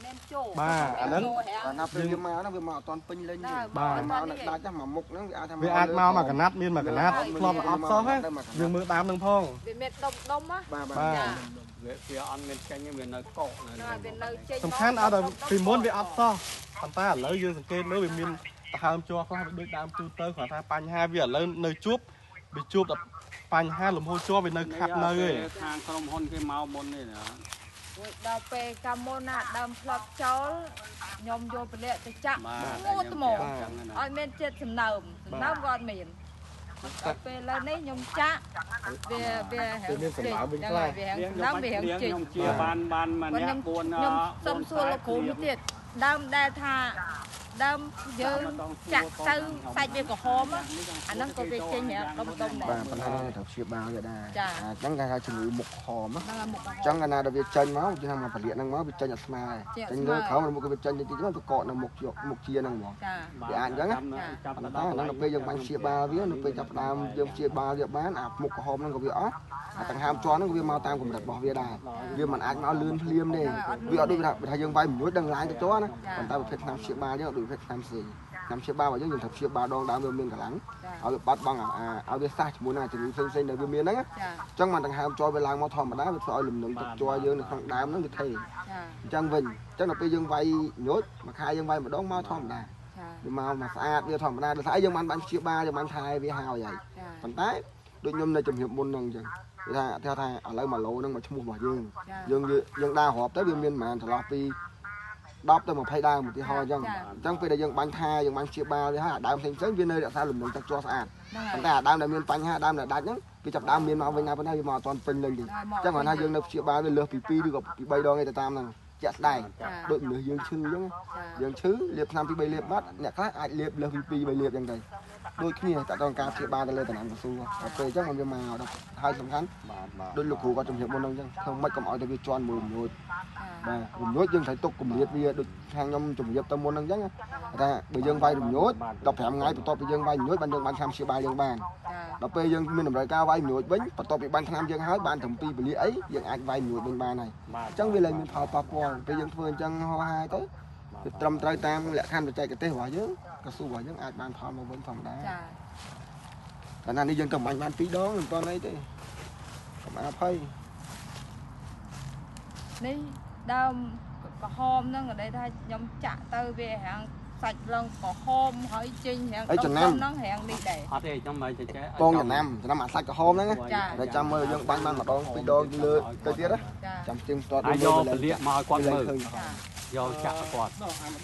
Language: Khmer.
មានចូល បាទអាហ្នឹង ណាពេលវាមកហ្នឹងវាមកអត់ទាន់ពេញលេញទេ បាទ មកនៅដាច់ហ្នឹងមកមុខហ្នឹងវាអាចថា វាអាចមកមួយកណាត់មានមួយកណាត់ធ្លាប់អត់សោះយើងមើលដើមហ្នឹងផង វាមានដុំដុំណា បាទ បាទ វាអត់មានចេញវានៅកក នៅវានៅចេញ សំខាន់អត់ដល់ពីមុនវាអត់សោះប៉ុន្តែឥឡូវយើងសង្កេតមើលវាមានដហើមជ័រខ្លះវាដូចដើមទូទៅគ្រាន់ថាបញ្ហាវាឥឡូវនៅជួបវាជួបដល់បញ្ហាលំហូរជ័រវានៅខាប់នៅឯង ខាងក្រុមហ៊ុនគេមកមុននេះណា ដល់ពេលកាលមុនណាដើមផ្លត់ចោលខ្ញុំយកពលៈទៅចាក់ងូតហ្មងឲ្យមានចិត្តសំណើមសំណើមក៏អត់មានដល់ពេលឥឡូវនេះខ្ញុំចាក់វាវា មានសំណើមវិញខ្លះ វាសំណើមវាចេញ ខ្ញុំជាបានបានម្នាក់4 ខ្ញុំសុំសួរលោកគ្រូមួយទៀតដើមដែលថាដើមយើងចាក់ទៅសាច់វាក្រហមអាហ្នឹងក៏វាចេញដុំដុំដែរ បាទប៉ុន្តែត្រូវព្យាបាលវាដែរអញ្ចឹងគេថាជំងឺមុខក្រហមអញ្ចឹងកាលណាដែលវាចេញមកយើងថាមកពលាកហ្នឹងមកវាចេញអត់ស្មើចេញលើក្រោមមុខវាចេញតិចតិចមកវាកកនៅមុខមុខជាហ្នឹងហ្មងវាអាចអញ្ចឹងណាប៉ុន្តែអាហ្នឹងដល់ពេលយើងបាញ់ព្យាបាលវានៅពេលចាប់ដើមយើងព្យាបាលវាបានអាមុខក្រហមហ្នឹងក៏វាអស់អាដង្ហើមជាន់ហ្នឹងវាមកតាមកម្រិតរបស់វាដែរវាមិនអាចមកលឿនភ្លាមទេវាអត់ដូចថាយើងវាយមួយដឹងឡាញទៅជាន់ណាប៉ុន្តែប្រភេទថ្នាំព្យាបាលយើងអត់ដូចប្រភេទថ្នាំផ្សេងថ្នាំព្យាបាលរបស់យើងយើងត្រូវព្យាបាលដងដើមវាមានកម្លាំងឲ្យវាបាត់បង់ឲ្យវាសះជាមួយនឹងជំងឺផ្សេងៗដែលវាមានហ្នឹងអញ្ចឹងមកដង្ហើមជ័រវាឡើងមកធម្មតាវាធ្វើឲ្យលំនឹងទឹកជ័រយើងនៅក្នុងដើមហ្នឹងវាថេអញ្ចឹងវិញអញ្ចឹងដល់ពេលយើងវាយញោចមួយខែយើងវាយម្ដងមកធម្មតាវាមកមកស្អាតវាធម្មតាដោយសារយើងបានបាញ់ព្យាបាលយើងបានថែវាហើយហើយប៉ុន្តែដូចខ្ញុំនៅជំរាបមុនហ្នឹងអញ្ចឹងគេថាឥឡូវ1ឡូហ្នឹងមកឈ្មោះរបស់យើងយើងយើងដើររាប់ទៅវាមានប្រហែលចន្លោះពី10ទៅ20ដើមឧទាហរណ៍អញ្ចឹងអញ្ចឹងពេលដែលយើងបាញ់ថែយើងបាញ់ព្យាបាលវាហើយអាដើមផ្សេងផ្សេងវានៅរក្សាលំនឹងទឹកជ័រស្អាតប៉ុន្តែអាដើមដែលមានបញ្ហាដើមដែលដាច់ហ្នឹងវាចាប់ដើមមានមកវិញណាប៉ុន្តែវាមកអត់ទាន់ពេញលេញទេអញ្ចឹងគាត់ថាយើងនៅព្យាបាលវាលើសពី2ឬក៏ពី3ដងឯទៅតាមហ្នឹងជាក់ស្ដែងដូចមនុស្សយើងឈឺអញ្ចឹងយើងឈឺលាបថ្នាំពី3លាបបាត់អ្នកខ្លះអាចលាបលើសពី2 3លាបអញ្ចឹងទៅដូចគ្នាតើតើការព្យាបាលទៅលើតំណាំកស៊ូដល់ពេលអញ្ចឹងវាមកដល់ហើយសំខាន់ដូចលោកគ្រូគាត់ជំរាបមុនហ្នឹងអញ្ចឹងធ្វើម៉េចកុំឲ្យទៅវាជន់មួយរំញោចបាទរំញោចយើងត្រូវទុកកម្រិតវាដូចខាងខ្ញុំជំរាបទៅមុនហ្នឹងអញ្ចឹងថាបើយើងវាយរំញោច15ថ្ងៃបន្ទាប់ពីយើងវាយរំញោចបានយើងបានថ្នាំព្យាបាលយើងបានដល់ពេលយើងមានតម្រូវការវាយរំញោចវិញបន្ទាប់ពីបានថ្នាំយើងហើយបានត្រឹម2ពលាអីយើងអាចវាយរំញោចវិញបានហើយអញ្ចឹងវាលែងមានផលប៉ះពាល់ពេលយើងធ្វើអញ្ចឹងហោហាយទៅវាត្រឹមត្រូវតាមលក្ខខណ្ឌបច្ចេកទេសរបស់យើងកស៊ូរបស់យើងអាចបានផលមកវិញធម្មតាចា៎តែណានេះយើងទៅបាញ់បាន2ដងមិនទាន់អីទេកុំអាភ័យនេះដើមក្រហមហ្នឹងគេថាខ្ញុំចាក់ទៅវារាងសាច់ឡើងក្រហមហើយចេញរាងដុំហ្នឹងរាងនេះដែរ អត់ទេខ្ញុំមិនចេះ ពងចំណាំចំណាំអាសាច់ក្រហមហ្នឹងតែចាំមើលយើងបាញ់បានម្ដងពីរដងលើទៅទៀតចាំស្ទៀងស្ទាត់ យកពលាកមកឲ្យគាត់មើលយកចាក់គាត់